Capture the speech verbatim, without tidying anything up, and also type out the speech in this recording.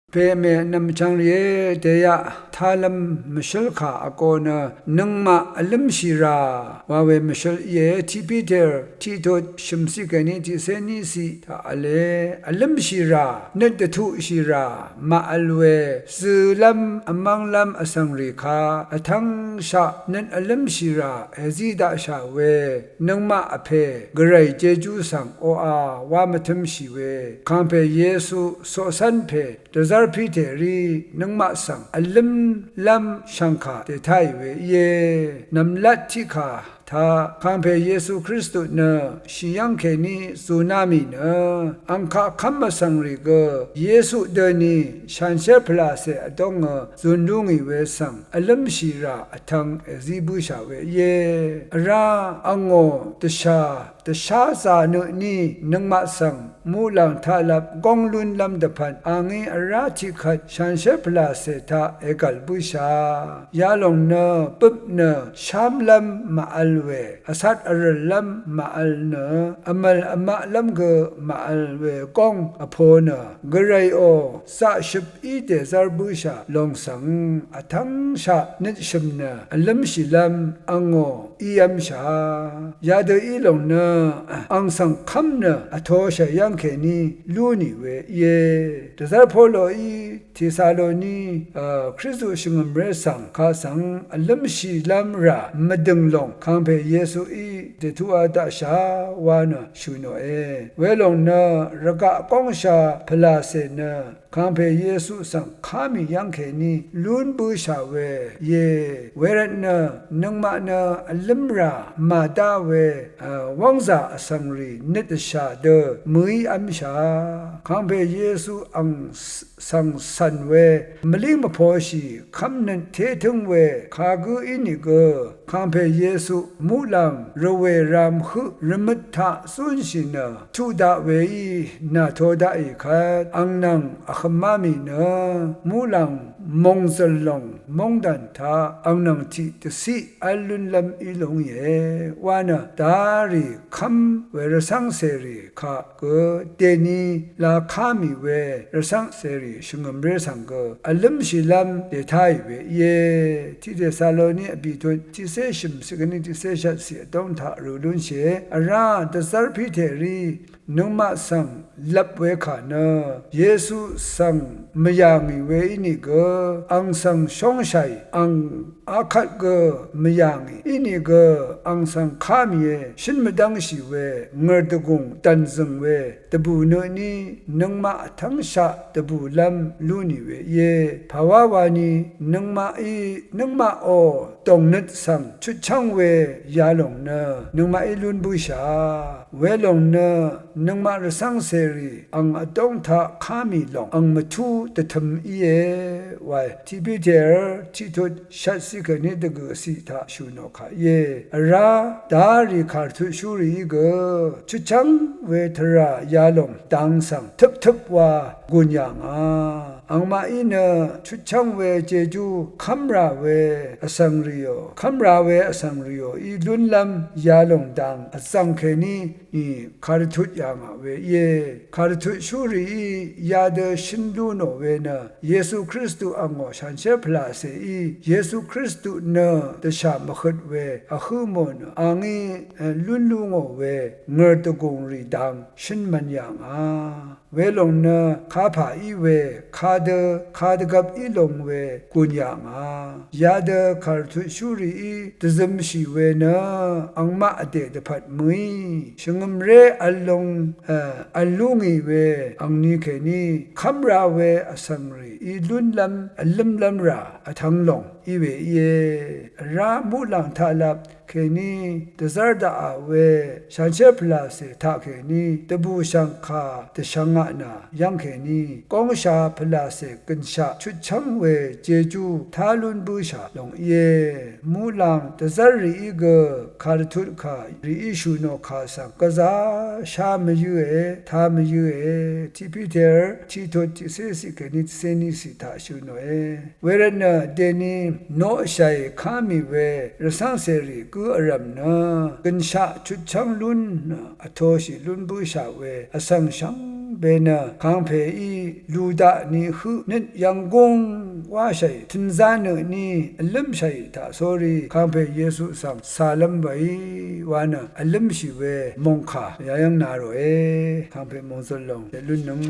Pè mè vnvm vchvng rìé, dèyaq tálv́m mvshǿl kà vgō nø nøngmaq vlǿmshì rà wa we mvshǿl íe. Tiq Piter tiq tut shø̀mciq kèní tiqcé níciq taq v̄le. Vlǿmshì rà, nøt dvtuqshì rà màvl we, zø̄lv́m vmv́nglv́m vsvng rì ka vtv́ngshaq nøt vlǿmshì rà èzí daqshà we, nøngmaq vpè Gvray Jejú svng oqa wá mvtǿmshì we, kàngpè Yesu coqcv́n pè dvzv́r Piterí nøngmaq svng vlǿmlv́m shv̀ngkà dètáì we íe. Nv̀mlat tiqkà taq kàngpè Yesu Kristu nø shì yv́ng kèní zuná mì nø, ang kaq kv́m vsvng rì gø Yesu døni shanshér pvlàcè vdóngø zun lú ngì we svng vlǿmshì rà vtvng èzí bǿshà we íe. Vrá angò dvshà dvsházā nø tní nøngmaq svng muqlàng taqlap góng lúnlv́m dvpvt a ngí vrá tiqkvt shanshér pvlàcè taq ègv̀l bǿshà. Yalòng nø bøp nø shámlv́m màvl we, vcat vrø̀llv́m màvl nø vmv̀l vmaqlv́m gø màvl we góng vpo nø, Gvrayò zaqshøp í dèzv́r bǿshà lòng svng vtv́ngshaq nøtshø̀m nø vlǿmshìlv́m angò ív́mshà. Yadø í lòng nø ang svng kv́m nø vtoshà yv́ng kèní lú nì we íe. Dvzv́r Poloí Tesaloni, a, Kristu shvngø̀mré svng kaq svng vlǿmshìlv́m rà mvdø̀ng lòng kàngpè Yesuí dètuqá daqshà wa nø shø̀ nòe. Welòng nø rvgaq góngsha pvlàcè nø kàngpè Yesu svng ká mì yv́ng kèní lún bǿshà we íe. Wervtnø nøngmaq nø vlǿmrà màdá we, a, wv́ngzà vsvng rì nøt dvshà dø mø̀í v́mshà. Kàngpè Yesu ang s-, svng cv̀n we mvlíng mvposhì kv́mnøt tétǿng we kagǿ ínìgø, kàngpè Yesu muqlàng rvwè ram høq rvmøt taq zúnshì nø tuq daq weí nàto daqì kvt ang nvng vhømá mì nø, muqlàng mòngzø̀l lòng móngdàn taq ang nvng tiq dvciq v́l lúnlv́m í lúngìe wa nø, darì kv́m we rvcv́ngcèrì kaq gø dèni la ká mì we rvcv́ngcèrì shvngø̀mré svng gø vlǿmshìlv́m dètáì we íe. Tiq Tesaloni vbìtut tiqcé shø̀mciq kèní tiqcé shvtciq vdóng taq rø lúnshìe. Vrá dvzv́r Piterí nøngmaq svng lvp we kà nø, Yesu svng mvyà ngì we ínìgø, ang svng shóngshàì ang akvt gø mvyà ngì ínìgø, ang svng ká mìe shǿn mvdv́ngshì we ngø̀rdvgùng dv̀nzø̀ng we dvbù nø tní nøngmaq vtv́ngshaq dvbùlv́m lú nì we íe. Pàwá wani nøngmaqí, nøngmaqò dòngnøt svng chutchv́ng we yalòng nø nøngmaqí lún bǿshà. Welòng nø nøngmaq rvcv́ngcèrì ang vdóng taq ká mì lòng ang mvtú dvtøm íe wae. Tiq Piter tiqtut shvtciq kèní dvgø̀ciq taq shø̀ nò kà íe. Vrá darì kàrvtutshúrìí gø chutchv́ng we tvrà yalòng dang svng tøptøp wa gùn yà ngà. Angmaqí nø chutchv́ng we jejú kv́mrà we vsvng rìò, kv́mrà we vsvng rìòí lúnlv́m yalòng dang vzv̀ng kèní nì kàrvtut yà ngà we íe. Kàrvtutshúrìí yadø shǿn lú nò we nø Yesu Kristu angò shanshér pvlàcèí Yesu Kristu nø dvshà mvhøt we vhǿ mò nø a ngí, e, lún lú ngò we ngø̀rdvgùng rì dang shǿn mv̄n yà ngà. Welòng nø kapà í we, kadø kadvgvp í long we gùn yà ngà. Yadø kàrvtutshúrìí dvzømshì we nø angmaq vdè dvpvt mø̀í shvngø̀mré vl long, e, vl lú ngì we angni kèní kv́mra we vsvng rìí lúnlv́m vlǿmlv́m rà vtvng lòng í we íe. Vrá muqlàng taqlap kèní dvzv́r daqà we shanshér pvlàcè taqkèní dvbùshv̀ngkà dvshvngaq nà yv́ng kèní góngsha pvlàcè gø̀nshaq chutchv́ng we jejú tá lún bǿshà lòng íe. Muqlàng dvzv́r rìí gø kàrvtut kà rìí shø̀ nò kà svng gvzà shá mvyǿe, tá mvyǿe. Tiq Piter tiqtut tiqcéciq kèní tiqcéníciq taq shø̀ nòe. Wervtnø dèni noqshàì ká mì we rvcv́ngcèrì gǿ vrv̀m nø gø̀nshaq chutchv́ng lún nø vtoshì lún bǿshà we vsvng shvngbe Benø kangpèí lu daq ni høq nøt yvnggúng wáshàì, tønzá nø ni vlǿmshàì taq sórí kangpè Yesu svng càlv́m wèí wa nø vlǿmshì we mòngkà yayv́ng na ròe. Kangpè mòngzø̀l lòng dèlúnnøng